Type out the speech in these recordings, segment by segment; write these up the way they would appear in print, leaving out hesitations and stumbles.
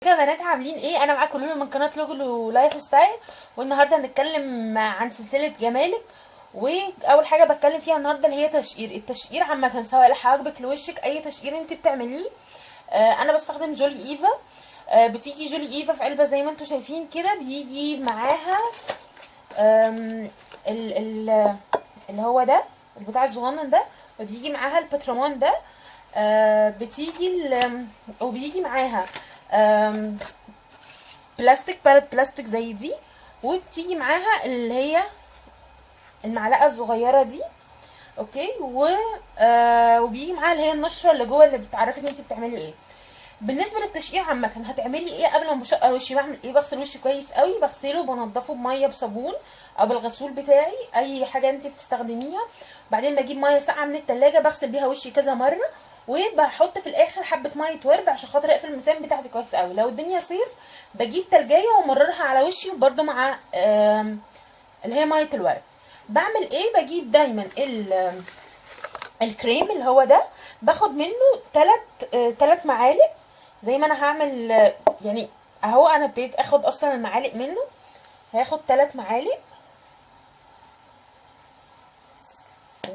يا بنات، عاملين ايه؟ انا معاكم لولو من قناة لولو لايف ستايل. والنهارده هنتكلم عن سلسلة جمالك. واول حاجة بتكلم فيها النهارده اللي هي تشقير. التشقير عامة سواء لحواجبك لوشك، اي تشقير انت بتعمليه. انا بستخدم جولي ايفا. بتيجي جولي ايفا في علبة زي ما انتم شايفين كده، بيجي معاها ال ال اللي هو ده البتاع الصغنن ده، وبيجي معاها البطرمان ده. بتيجي وبيجي معاها بلاستيك palette بلاستيك زي دي، وبتيجي معاها اللي هي المعلقة الصغيرة دي. okay، و وبيجي معاها اللي هي النشرة اللي جوه اللي بتعرفك انت بتعملي ايه. بالنسبة للتشقير عامة، هتعملي ايه قبل ما بشقر وشي؟ بعمل ايه؟ بغسل وشي كويس قوي، بغسله بنضفه بميه بصابون او بالغسول بتاعي، اي حاجة انت بتستخدميها. بعدين بجيب مية ساقعه من التلاجة بغسل بيها وشي كذا مرة، وبحط في الاخر حبه مية ورد عشان خاطر اقفل المسام بتاعتي كويس قوي. لو الدنيا صيف بجيب تلجايه وامررها على وشي، وبرده مع اللي هي مية الورد. بعمل ايه؟ بجيب دايما الكريم اللي هو ده، باخد منه 3 معالق زي ما انا هعمل. يعني اهو انا ابتديت اخد اصلا المعالق منه، هاخد 3 معالق،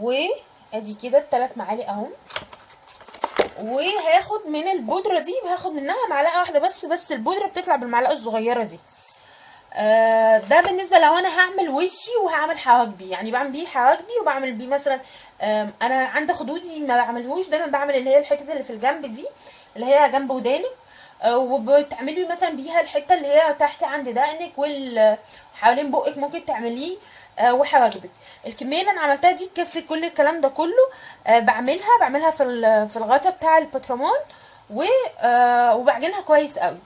وادي كده التلات معالق اهم. وهاخد من البودرة دي، هاخد منها معلقة واحدة بس البودرة بتطلع بالمعلقة الصغيرة دي. ده بالنسبة لو انا هعمل وشي وهعمل حواجبي، يعني بعمل بيه حواجبي وبعمل بيه مثلا، انا عند خدودي ما بعملهوش، دايما بعمل اللي هي الحتة اللي في الجنب دي اللي هي جنب ودانك، وبتعملي مثلا بيها الحتة اللي هي تحت عند دقنك وحوالين بقك ممكن تعمليه، وحواجبك. الكمية اللي انا عملتها دي تكفي كل الكلام ده كله. بعملها في الغطا بتاع البطرمان، وبعجنها كويس قوي.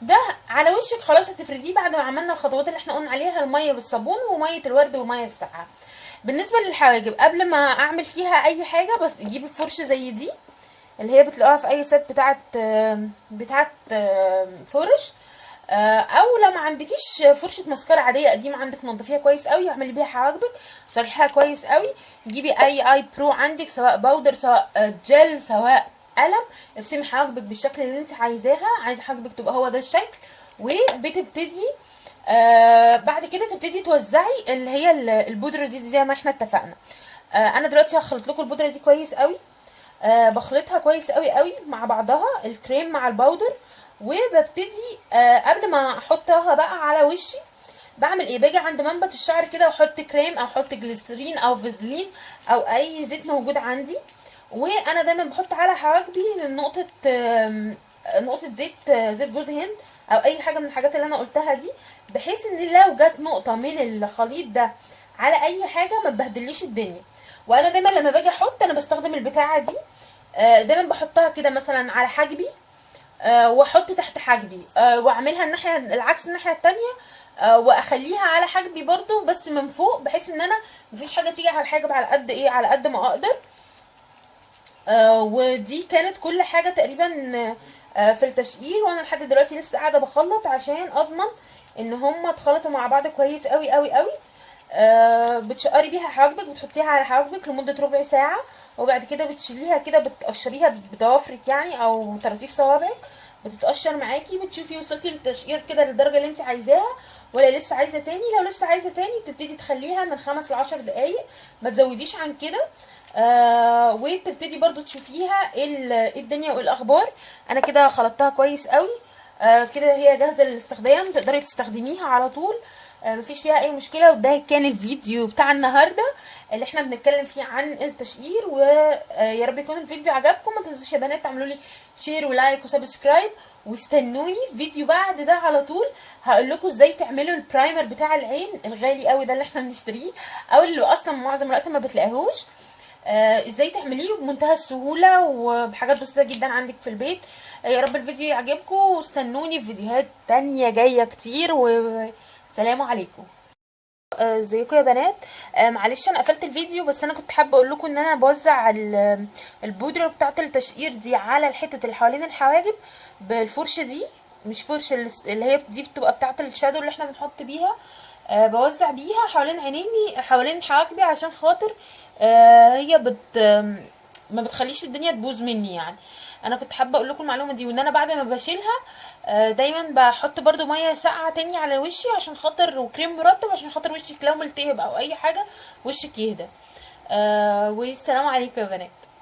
ده على وشك خلاص، هتفرديه بعد ما عملنا الخطوات اللي احنا قلنا عليها، المية بالصابون ومية الورد والمية الساقعه. بالنسبة للحواجب قبل ما اعمل فيها اي حاجة، بس جيبي فرشه زي دي اللي هي بتلاقوها في اي set بتاعت فرش، او لو ما عندكيش فرشه ماسكارا عادية قديمة عندك نضفيها كويس قوي واعملي بيها حواجبك، سرحيها كويس قوي. جيبي اي eyebrow عندك، سواء powder سواء جل سواء قلم، ارسمي حواجبك بالشكل اللي انت عايزاها، عايزه حواجبك تبقى هو ده الشكل. وبتبتدي بعد كده تبتدي توزعي اللي هي البودره دي زي ما احنا اتفقنا. انا دلوقتي هخلط لكم البودره دي كويس قوي. بخلطها كويس قوي قوي مع بعضها، الكريم مع ال powder. وببتدي قبل ما احطها بقى على وشي بعمل ايه؟ باجي عند منبت الشعر كده واحط كريم او احط جليسرين او فازلين او اي زيت موجود عندي. وانا دايما بحط على حواجبي نقطة زيت جوز هند او اي حاجة من الحاجات اللي انا قلتها دي، بحيث ان لو جت نقطة من الخليط ده على اي حاجة ما تبهدليش الدنيا. وانا دايما لما باجي احط انا بستخدم البتاعة دي، دايما بحطها كده مثلا على حاجبي، واحط تحت حاجبي، واعملها الناحية العكس الناحية التانية، واخليها على حاجبي برضو بس من فوق، بحيث ان انا مفيش حاجة تيجي على الحاجب على قد ايه، على قد ما اقدر. ودي كانت كل حاجة تقريبا، في التشقير. وانا لحد دلوقتي لسه قاعدة بخلط عشان اضمن ان هما اتخلطوا مع بعض كويس قوي قوي قوي. بتشقري بيها حواجبك، بتحطيها على حواجبك لمدة ربع ساعة، وبعد كده بتشيليها كده، بتقشريها بضوافرك يعني او طراطيف صوابعك، بتتقشر معاكي. بتشوفي وصلتي للتشقير كده للدرجة اللي انت عايزاها ولا لسه عايزة تاني. لو لسه عايزة تاني بتبتدي تخليها من 5 ل10 دقايق، ما تزوديش عن كده. وتبتدي برضو تشوفيها ايه الدنيا والاخبار. انا كده خلطتها كويس قوي، كده هي جاهزة للاستخدام، تقدري تستخدميها على طول، مفيش فيها اي مشكلة. وده كان الفيديو بتاع النهارده اللي احنا بنتكلم فيه عن التشقير. ويا رب يكون الفيديو عجبكم. ما تنسوش يا بنات تعملوا لي share و like و subscribe، واستنوني في فيديو بعد ده على طول هقول لكم ازاي تعملوا ال primer بتاع العين الغالي قوي ده اللي احنا بنشتريه او اللي اصلا معظم الوقت ما بتلاقيهوش، ازاي تعمليه بمنتهى السهولة وبحاجات بسيطة جدا عندك في البيت. يا رب الفيديو يعجبكم، واستنوني في فيديوهات تانية جاية كتير، وسلام عليكم. ازيكم يا بنات؟ معلش انا قفلت الفيديو، بس انا كنت حابة اقول لكم ان انا بوزع البودره بتاعه التشقير دي على الحتة اللي حوالين الحواجب بالفرشه دي، مش فرشه اللي هي دي بتبقى بتاعه ال shadow اللي احنا بنحط بيها. بوزع بيها حوالين عينيني حوالين حواجبي عشان خاطر هي ما بتخليش الدنيا تبوظ مني يعني. انا كنت حابة اقول لكم المعلومة دي، وان انا بعد ما بشيلها دايما بحط برضو مية ساقعه تاني على وشي عشان خاطر، وكريم مرطب عشان خاطر وشك لو ملتهب او اي حاجة وشك يهدى. والسلام عليكم يا بنات.